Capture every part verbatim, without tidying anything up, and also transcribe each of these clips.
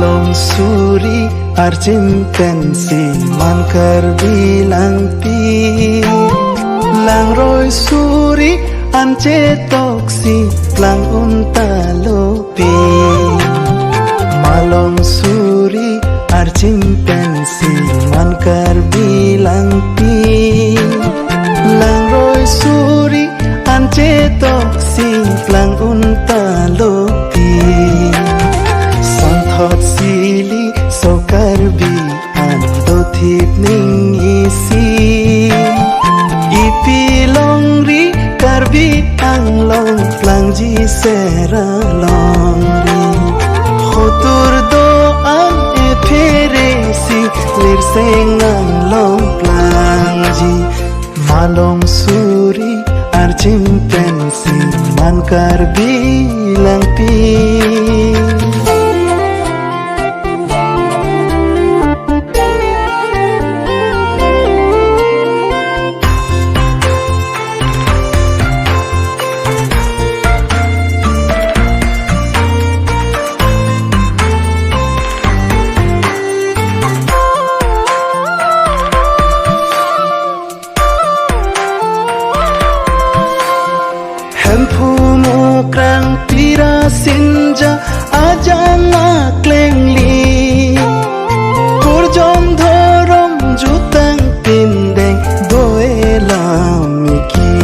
Malong suri archim pensi man Karbi Langpi. Langroi suri anche toksi plang untalo pi. Malong suri archim pensi man Karbi Langpi. Langroi suri anche toksi plang untalo pi. Santhot sili so Karbi an dothip ning isi. Ipi longri Karbi Anglong plangji sera longri. Hotur do-an epheresi lirseng Anglong plangji. Malong suri archim pensi man Karbi Langpi. Hemphu Mukrang Pira Sinja ajang aklengli. Kurjon dhorom jutang pindeng do-e lam iki.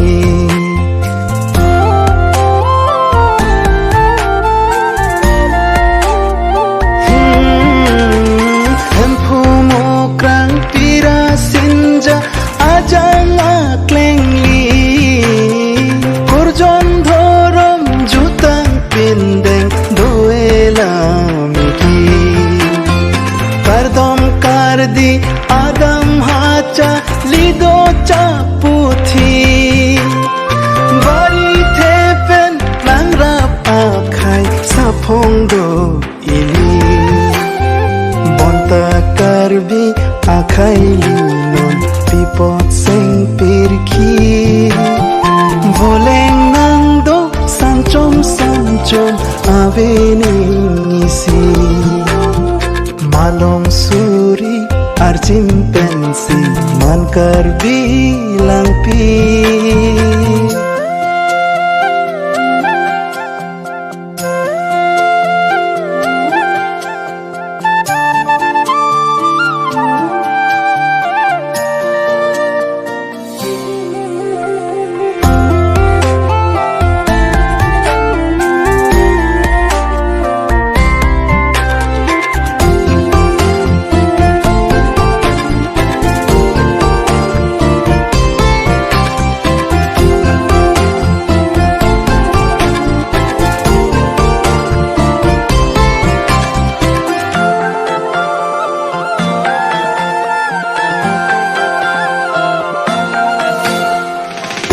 Hmm, Hemphu Mukrang Pira Sinja ajang aklengli. Kurjon dhorom jutang pindeng do-e lam iki. Kardom kardi adam hacha lido chaputhi. Bari thepen langrap akhai saphong do ili. Bonta Karbi akhai linon pipot seng pirki. Voleng nangdo sanchom sanchom avening isi. Malong suri archim pensi man Karbi Langpi.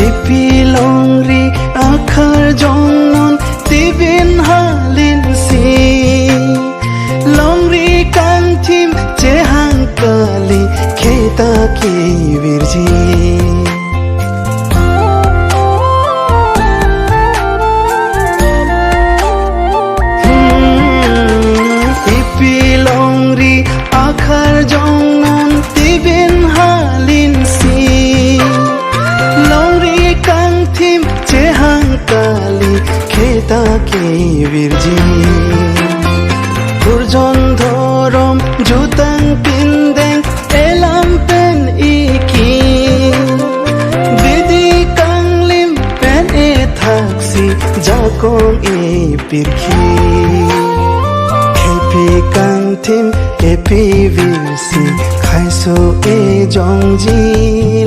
Ipi longri akhar jongnon tibin halinsi. Longri kangthim chehang kali kheta kevirji. Hmm, ipi longri akhar jongnon tibin halinsi. Longri kangthim chehang kali kheta kevirji. Kurjon dhorom jutang pindeng elam pen iki. Bidi kanglim pen ethaksi jakong epirki. Khepi kangthim epi virsi khaiso ejongji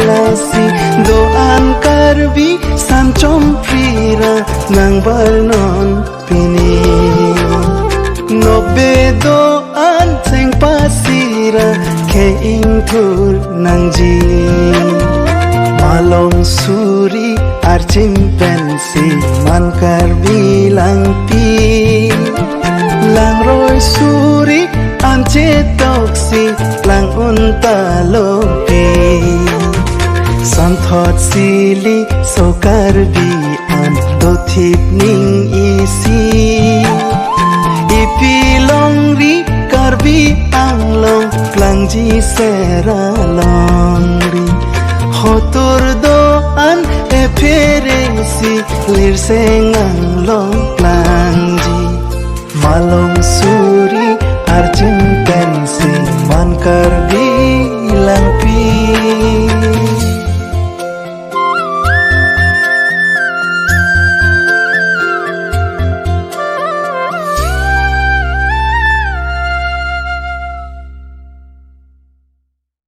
lasi. Do-an Karbi sanchom phrira nangbarnon pini. Nokbe do-an seng pasira ke ingthur nangji. Malong suri archim pensi man Karbi Langpi. Langroi suri anche toksi lang untalo pi. Santhot sili so Karbi an dothip ning isi. Ipi longri Karbi Anglong plangji sera longri, hotur do-an ephere si Lirseng Anglong plangji. Malong suri arjin pensi man Karbi